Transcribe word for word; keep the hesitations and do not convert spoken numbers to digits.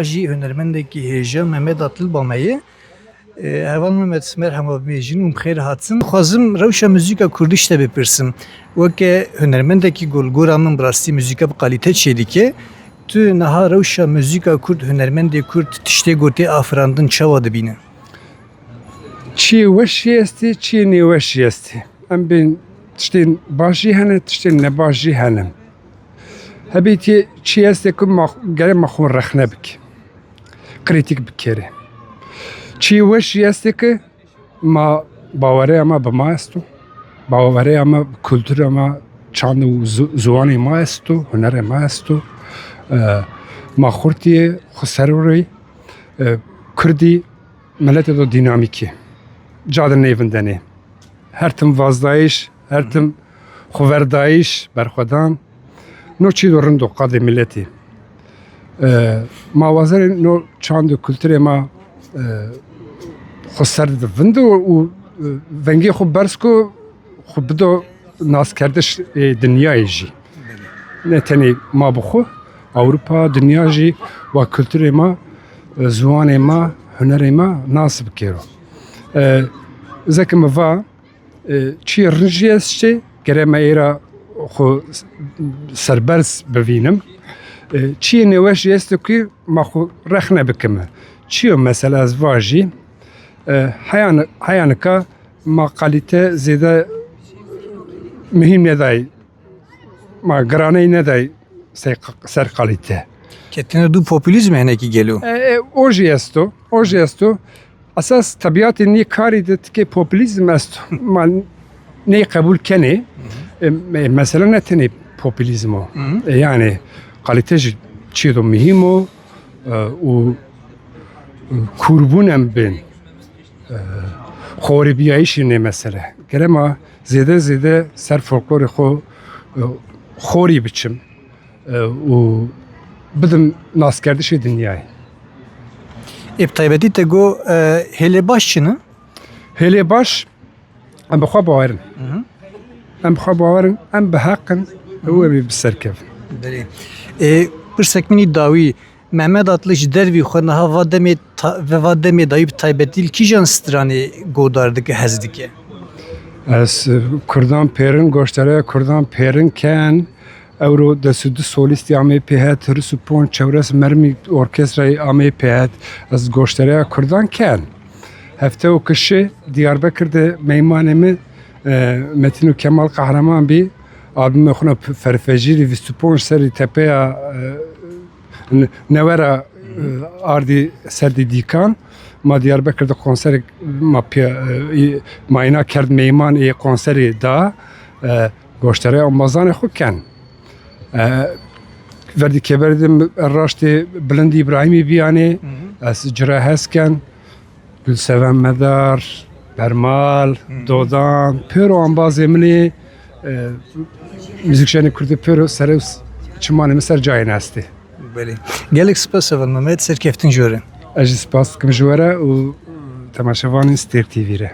Jî hunermendekî hêja Mehmet Atlil ba me ye. E, Heval Mehmet, merhaba bibêjin û bi xêr hatin. Dixwazim rewşa muzîka kurdî ji te bipirsim. Weke hunermendekî ku li gora min bi rastî muzîka bi kalîte çêdike, tu niha rewşa muzîka kurd, hunermendê kurd tiştê ku tê afirandin çawa dibîne? Çiyê weş jî estê, çiyê nêweş jî estê. Em bên tiştên baş jî hene, tiştên nebaş jî hene. Hebî tê çi estê ku ma, gere ma xwe rexne bike. Krîtîk bikerê. Çi weş jî estê ku ma bawereya ma bi ma esto. Bawereya ma bi kultura ma, çand û zu-, ziwanê ma esto, hunerê ma esto. E, ma xurtiyê xwe serorê, e, kurdî miletê do dînamîkî. Ca de nêvindenê. Her tim vazdayîş, her tim xweverdayîş, berxwedan. No çî do rind o qadê miletî. E, ma wazerê no çand û kulturê ma, e, xwe ser de vindo û, e, vengê xwe berz ku xwe bido naskerdiş, e, dinyayê jî. Ne tenê ma bi xwe, Ewropa, dinya jî wa kulturê ma, e, ziwanê ma, hunerê ma nas bikero. E, zeke min va, e, çiyê rind jî estê, gere me êra xwe serberz bivînim. E, çiyê nêweş jî estê ku ma xwe rexne bikime. Çiyo mesela ez va jî, e, heya ni-, heya nika ma kalîte zêde muhîm nedayî. Ma giraney nedayî ser, ser kalîte. Ketine dû populîzm hinekî gelo. E, e, o jî esto, o jî esto. Esas tebîatê nî karî de tikê populîzm esto. Ma nê qebûl kenê. E, me-, mesela ne tenê populîzm o. E, yani kalîte jî çî do muhîm o. E, û, e, kûrbûn em bên. E, xorîbiyayîşî nê mesele. Gere ma zêde zêde ser folklorê xwe, e, xorî biçim, e, û bidim naskerdişê dinyayê. Ê bi taybetî te got, e, hêlê baş çi ne? Hêlê baş, em bi xwe bawer in. Hı hı. Em bi xwe bawer in, em bi heq in, ew ê bi ser kevin. Belê. Ê, pirsek min î dawî, Mehmet Atlı ji dervî xwe niha va demê ta-, ve va demê dawî bi taybetî li kîjan stranê godar dike, hez dike? Ez, e, Kurdan pêrin, goştareya Kurdan pêrin ken. Ewro des û du solîstî amê pê het, hîris û ponc çewres mermî orkestrayê amê pê het. Ez goştareya Kurdan ken. Hefte û kişi Diyarbekir de meymanê min, e, Metin û Kemal Kahraman bî. Albûmê xwe ne Ferfejîrî bîst û ponc serî tepeya, e, n-, newera, e, ardî serdî dîkan. Ma Diyarbekir de konserek ma pê, e, ma îna kerd meyman ê konserê da, e, goştareya embazanê xwe ken. E, verdî keberê de raştê Bilind Îbrahîmî biyanê, ez cira hez ken. Gulseven Medar, Bermal, Dodan, pêro embazê min ê, e, muzîkjenê kurdî pêro serê çimanê min ser cayê nestê. Belê. Gelek spas Heval Mehmet, serkeftin ji we re. Ez jî spas dikim ji we re û temaşevanên Stêr T V re.